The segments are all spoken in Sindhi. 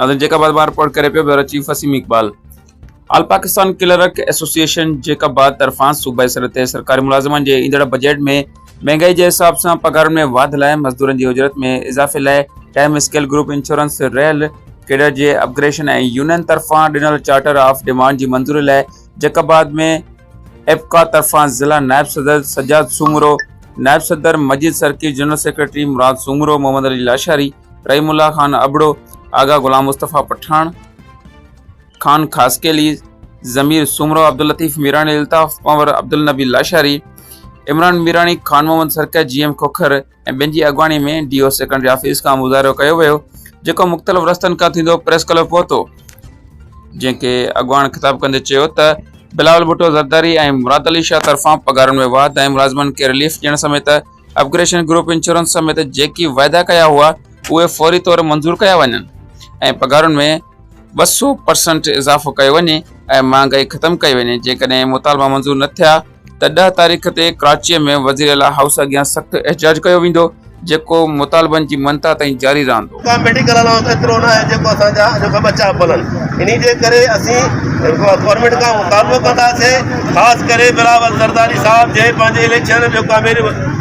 ناظرين جيڪب آباد مان رپورٽ ڪري پيو bureau chief Waseem Iqbal. All Pakistan clerk association Jacobabad طرفان صوبائي سطح تي سرڪاري ملازمن جي ايندڙ بجيٽ ۾ مهنگائي جي حساب سان پگهارن ۾ واڌ لاء مزدورن جي اجرت ۾ اضافي لاء time scale group insurance rail cadre جي اپگريشن ۽ يونين طرفان ڏنل چارٽر آف ڊيمانڊ جي منظوري لاء جيڪب آباد ۾ ايپڪا طرفان ضلع نائب صدر سجاد سومرو، نائب صدر مجيد سرڪي، جنرل سيڪريٽري مراد سومرو، محمد علي لاشاري، رحيم الله خان ابڙو، آغا غلام مصطفيٰ پٺاڻ، خان خاصخيلي، ضمير سومرو، عبداللطيف ميراڻي، الطاف پنور، عبدالنبي لاشاري، عمران ميراڻي، خان محمد سرڪي، جي ايم کوکر ۽ ٻين جي اڳواڻي ۾ ڊي او سيڪنڊري آفيس کان مظاهرو ڪيو ويو، جيڪو مختلف رستن کان ٿيندو پريس ڪلب پهتو، جنهن کي اڳواڻ خطاب ڪندي چيو ته بلاول ڀٽو زرداري ۽ مراد علي شاهه طرفان پگهارن ۾ واڌ ۽ ملازمن کي رليف ڏيڻ سميت اپگريشن گروپ انشورنس سميت جيڪي واعدا ڪيا هئا اهي فوري طور منظور ڪيا وڃن ۽ پگهارن ۾ 200 پرسنٽ اضافو ڪيو وڃي ۽ مهانگائي ختم ڪئي وڃي جيڪڏهن مطالبا منظور نه ٿيا ته 10 تاريخ تي ڪراچي ۾ وزير اعليٰ هائوس اڳيان سخت احتجاج ڪيو ويندو جيڪو مطالبن جي مڃتا تائين جاري رهندو. ڪا ميڊيڪل الائونس ايترو نه آهي جيڪو اسان جا جيڪا ٻچا پلن انهي جي ڪري اسين گورنمينٽ کان مطالبو ڪنداسين خاص ڪري بلاول زرداري صاحب جنهن پنهنجي اليڪشن جو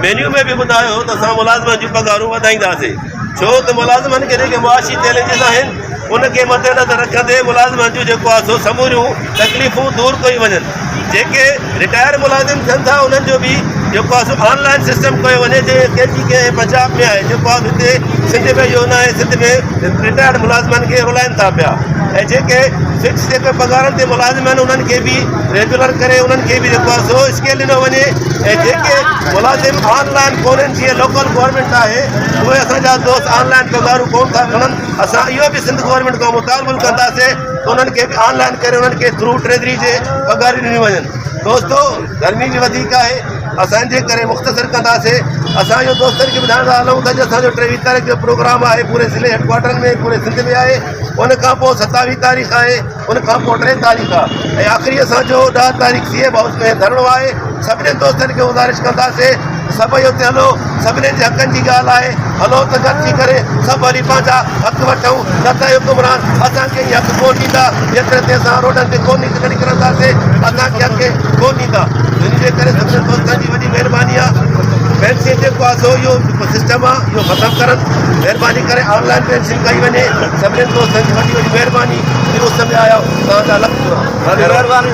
مينيو ۾ به ٻڌايو هو ته اسان ملازمن جون پگهارون وڌائينداسين ڇو ته ملازمن کي جيڪي معاشي چئلينجز آهن ان کي مدنظر رکندي ملازمن جون جيڪو آهي سو سموريون تڪليفون دور ڪيون وڃن جيڪي رٽائر ملازم ٿين ٿا انهن جو به جيڪو آهي سو آن لائن سسٽم ڪيو وڃي جيئن ڪي پي ڪي ۽ پنجاب ۾ آهي جيڪو آهي هتي سنڌ ۾ اهو نه آهي سنڌ ۾ رٽائرڊ ملازمن کي رلائن ٿا پيا ۽ جيڪي فڪس جيڪي پگهارن تي ملازم آهن انهن کي به ريگولر ڪري انهن کي به جيڪو آهي سو اسڪيل ڏنو وڃي ۽ جيڪي ملازم آن لائن ڪونهن جيئن لوڪل گورنمينٽ آهي اهي اسان جا دوست آن لائن پگهارون ڪون ٿا کڻن اسان اهو به سنڌ گورنمينٽ کان مطالبو ڪنداسين ته انهن کي به آن لائن ڪري انهن کي ٿرو ٽريزري جي پگهاريون ڏنيون وڃن دوستو گرمي به وڌيڪ آهي اسان جي ڪري مختصر ڪنداسين اسان اهو دوستن کي ٻڌائڻ ٿا هلون ته اسان جو 23 تاريخ جو پروگرام آهي پوري ضلعي هيڊ ڪوارٽر ۾ پوري سنڌ ۾ آهي ان کان پوء 27 تاريخ آهي ان کان پوء 3 تاريخ آهي ۽ آخري اسان جو 10 تاريخ سي ايم هائوس ۾ ڌرڻو آهي سڀني دوستن کي گذارش ڪنداسين سڀئي اتي هلو، سڀني جي حقن جي ڳالهه آهي، هلو ته گڏجي ڪري سڀ هلي پنهنجا حق وٺون، نه ته اهي حڪمران اسان کي اهي حق ڪونه ڏيندا، جيتري تائين اسان روڊن تي ڪونه نڪرنداسين اسان کي حق ڪونه ڏيندا، ان جي ڪري سڀني دوستن جي وڏي مهرباني آهي، پينشن جيڪو آهي سو اهو جيڪو سسٽم آهي اهو ختم ڪرن، مهرباني ڪري آن لائن پينشن ڪئي وڃي، سڀني دوستن جي وڏي وڏي مهرباني جو اس ۾ آيا توهان جا لک ٿورا.